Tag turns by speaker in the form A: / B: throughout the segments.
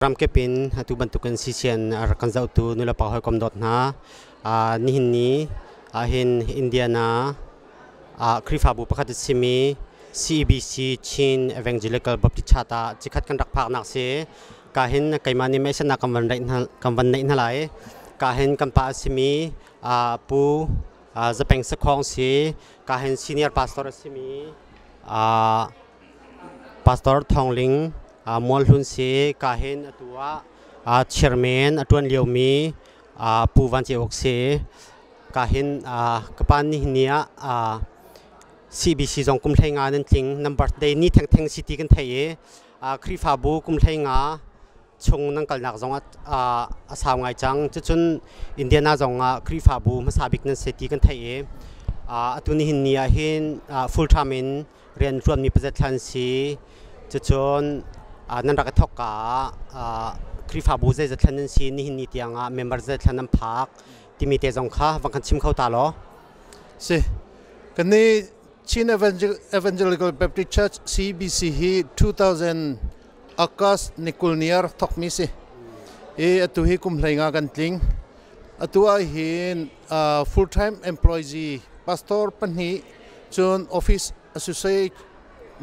A: Ramkip in atu bantukin CCN a rak kan zohtu nulepa hawikom dawt hna, nihin ni ahhin Indiana ah Khrihfabu pakhat a simi CEBC Chin Evangelical Baptist Church ah cikhat kan rak phaknak si. Ka hin keimah nih meisannak kan van kan van neih hna lai. Ka hin kan pa a simi Pu Zapeng Sakhong si. Ka hin senior pastor a simi Pastor Thawng Ling Mualhlun si. Ka hin atu ah chairman a ṭuan liomi Pu Van Ceu Uk si. Ka hin ka pa nihin ni ah CBC zong kum 15 nan tling. Nan birthday ni thengtheng si ti kan theih i Khrihfabu kum 15 chung nan kalnak zong a sau ngai cang. Cucun Indiana zong ah Khrihfabu hmasa bik nan si ti kan theih i atu nihin ni ah hin full time in rian ṭuanmi pazat thlan si. Cucun nan rak i thawk ka ah Khrihfabu zeizat thlan nan si, nihin ni tiang ah member zeizat thlan nan phak timi te zong kha van kan chim kho ta law.
B: Si. Kan nih Chin Evangelical Baptist Church CBC hi 2000 August ni 20 ni a rak thawkmi si. I atu hi kum 15 kan tling. Atu ah hin full time employee pastor pahnih, cun office associate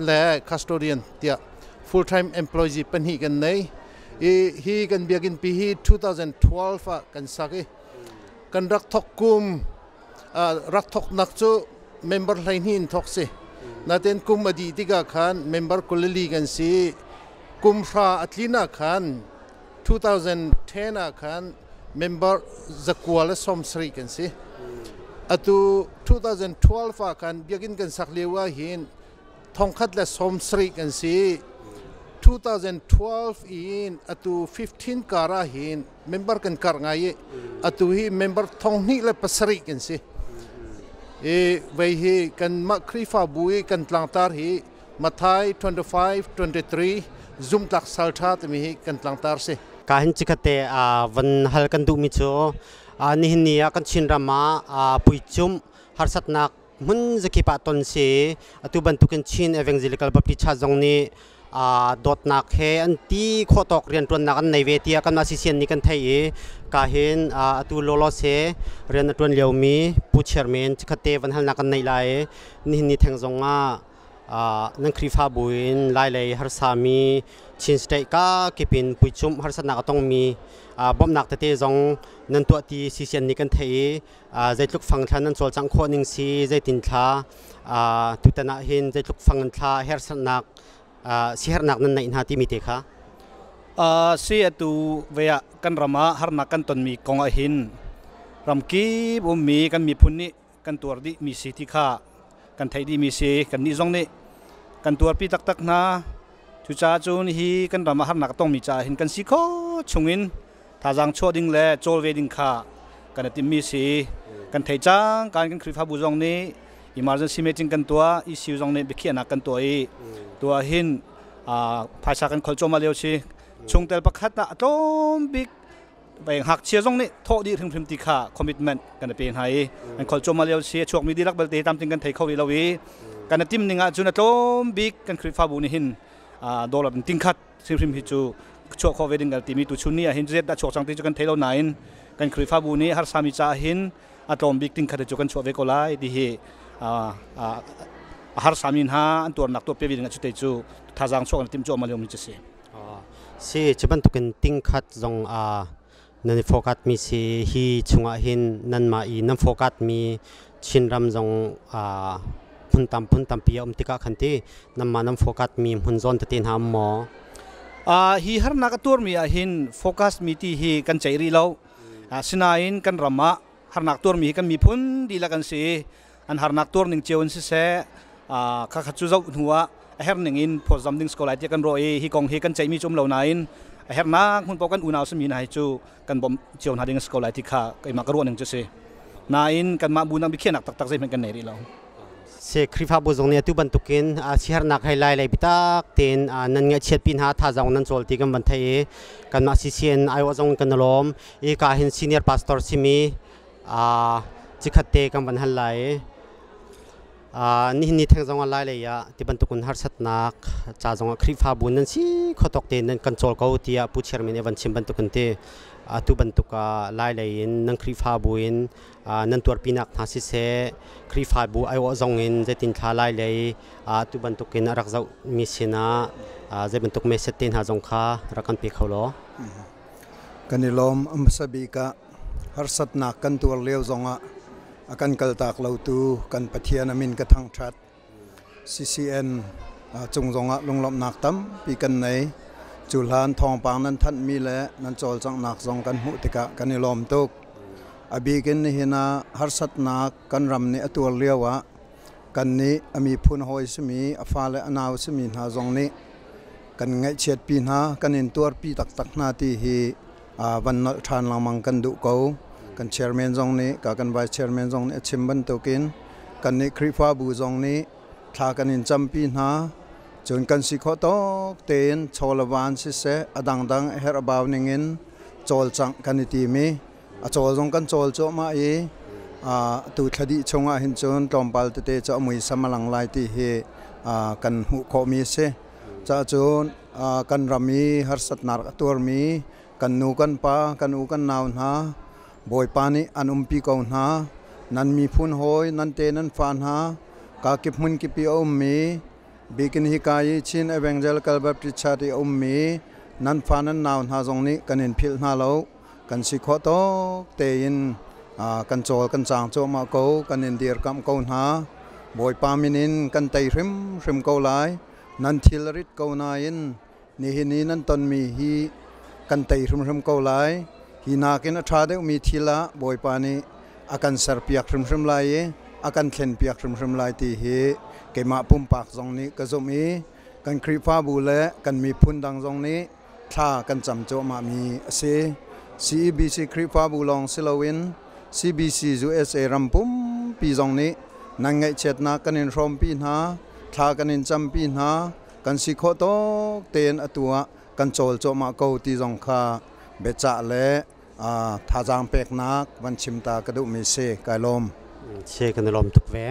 B: le custodian tiah full time employee pahnih kan nei. I hi kan biakinn pi hi 2012 ah kan sak i kan rak thawk kum rak thawknak cu member 12 in thawk si. Natin kum a dih tikah khan member 22 kan si. Kum 10 a tlin ah khan 2010 ah khan member 170 kan si. Atu 2012 ah khan biakinn kan sak lio ah hin 170 kan si. 2012 in atu 15 kar ah hin member kan karh ngai i atu hi member 2007 kan si. I vei hi kan mah Khrihfabu i kan tlangtar hi Matthai 25:23, zumtlak salṭha timi hi kan tlangtar si.
A: Ka hin chikkhatte van hal kan duhmi cu nihin ni ah kan Chinram ah puicumh harsatnak hmun zakip ah ton si. Atu bantukin Chin Evangelical Baptist Church zong nih dawtnak he an ti khawh tawk rianṭuannak an nei ve tiah kanmah CCN nih kan theih i ka hin atu lawlaw se rian a ṭuan liomi Pu Chairman chikkhatte van halnak kan neih lai. Nihin ni theng zong ah nan Khrihfabu in Lailei harsami, Chin State ka kip in puicumh harsatnak a tongmi bawmhnak tete zong nan tuah ti CCN nih kan theih i zeitluk fang thla nan cawlcangh khawh ning si, zeitin thla tutan ah hin zeitluk fang in thla harsatnak sihernak nan neih hna timi te kha.
C: Si, atu ve ah kan ram ah harnak kan tonmi kong ah hin ramkip ummi kan miphun nih kan tuar dih mi si ti kha kan theih dih mi si. Kan nih zong nih kan tuarpi taktak hna. Cucaah cun hi kan ram ah harnak a tongmi caah hin kan si kho chungin thazaang chuah ding le cawl ve ding kha kan i timmi si. Kan thei cang kan kan Khrihfabu zong nih emergency meeting kan tuah, ECU zong nih biakhiahnak kan tuah i tuah hin phaisa kan khol cuahmah lio si. Chungtel pakhat ah a tlawm bik ngakchia zong nih thawh dih hrimhrim ti kha commitment kan i pe hna i an khol cuahmah lio si. A chuakmi dihlak belte tamting kan thei kho rih lo i kan i tim ning ah cun a tlawm bik kan Khrihfabu nih hin dollar ting khat hrimhrim hi cu chuah khawh ve ding kan timi tu chun ni ah hin zet dah chuak cang ti cu kan thei lo nain kan Khrihfabu nih harsami caah hin a tlawm bik ting khat cu kan chuah ve ko lai ti hi a harsami hna an tuarnak tuah pe ding ah cu te cu thazaang chuah kan tim cuahmah lio mi cu si.
A: Si, cu bantukin ting khat zong nan i fokat mi si. Hi chungah hin nanmah i nan fokat mi Chinram zong phun tam phun tampi a um tikah khan ti nanmah nan fokat mi hmun zawn tete hna um maw?
C: Hi harnak a tuarmi ah hin focus mi ti hi kan ceih rih lo. Sinain kan ram ah harnak tuarmi hi kan miphun dihlak an si. An harnak tuar ning cio in siseh, kha kha cu zoh hnu ah a herh ning in phawtzam ding si ko lai tiah kan ruah i hi kong hi kan ceihmi cu um lo nain a herhnak hmun paoh kan unau simi hna hi cu kan bawmh cio hna ding a si ko lai ti kha keimah ka ruah ning cu si. Nain kanmah bu nang biakhiahnak taktak zeihmanh kan nei rih lo.
A: Se Khrihfabu zong nih atu bantukin sihernak hei lai lei bitak tein nan ngaihchiat pi hna, thazaang nan cawl ti kan van thei i kanmah CCN aiawh zong kan lawm i ka hin senior pastor simi cikhat te kan van hal lai. Nihin ni theng zong ah lai lei ah ti bantukin harsatnak ca zong ah Khrihfabu nan si khotok te nan kan cawl ko tiah Pu Chairman nih van chim bantukin ti atu bantuk ah lai lei in nan Khrihfabu in nan tuarpinak hna siseh, Khrihfabu aiawh zong in zeitin thla lai lei tu bantukin a rak zoh mi sinah zei bantuk message te hna zong kha rak kan pe kho law.
D: Kan i lawm. Hmasa bik ah harsatnak kan tuar lio zongah a kan kaltak lotu kan Pathian a min ka thangṭhat. CCN cung zongah lunglawmhnak tampi kan nei. Cu hlan thawngpang nan thanhmi le nan cawlcanghnak zong kan hmuh tikah kan i lawm tuk. A bik in nihin ah harsatnak kan ram nih a tuar lio ah kannih a miphun hawi simi, a fale a nau simi hna zong nih kan ngaihchiatpi hna, kan in tuarpi taktak hna ti hi van nolh ṭhan lengmang kan duh ko. Kan chairman zong nih, ka kan vice chairman zong nih a chim bantukin kannih Khrihfabu zong nih thla kan in campi hna. Cun kan si khawh tawk tein chaw le van siseh, a dangdang a herh a bau ningin cawlcangh kan i tim i a cawl zong kan cawl cuahmah i tu thla dih chungah hin cun tlawmpal tete cu a muisam a lang lai ti hi kan hmuh khawhmi a si. Cahcun kan ram i harsatnak a tuarmi kan nu kan pa, kan u kan nau hna, Bawipa nih an umpi ko hna. Nan miphun hawi, nan te nan fa hna, kakip hmun kip i a ummi, bikin hika i Chin Evangelical Baptist Church i a ummi nan fa nan nau hna zong nih kan in philh hna lo. Kan si khawh tawk tein kan cawl kan caang cuahmah ko, kan in dirkamh ko hna. Bawipa min in kan tei hrimhrim ko lai. Nan thil rit ko nain nihin i nan tonmi hi kan tei hrimhrim ko lai. Hi nakin a ṭha deuhmi thil ah Bawipa nih a kan serpiak hrimhrim lai i a kan thlenpiak hrimhrim lai ti hi keimah pumpak zong nih ka zumh i kan Khrihfabu le kan miphun dang zong nih thla kan cam cuahmahmi a si. CEBC Khrihfabu lawng si loin CBC USA ram pumpi zong nih nan ngaihchiatnak kan in hrawmpi hna, thla kan in campi hna, kan si khawh tawk tein atu ah kan cawl cuahmah ko ti zong kha biacah le thazaang peknak van chim ta ka duhmi si. Kai lawm.
A: Si, kan i lawm tuk ve.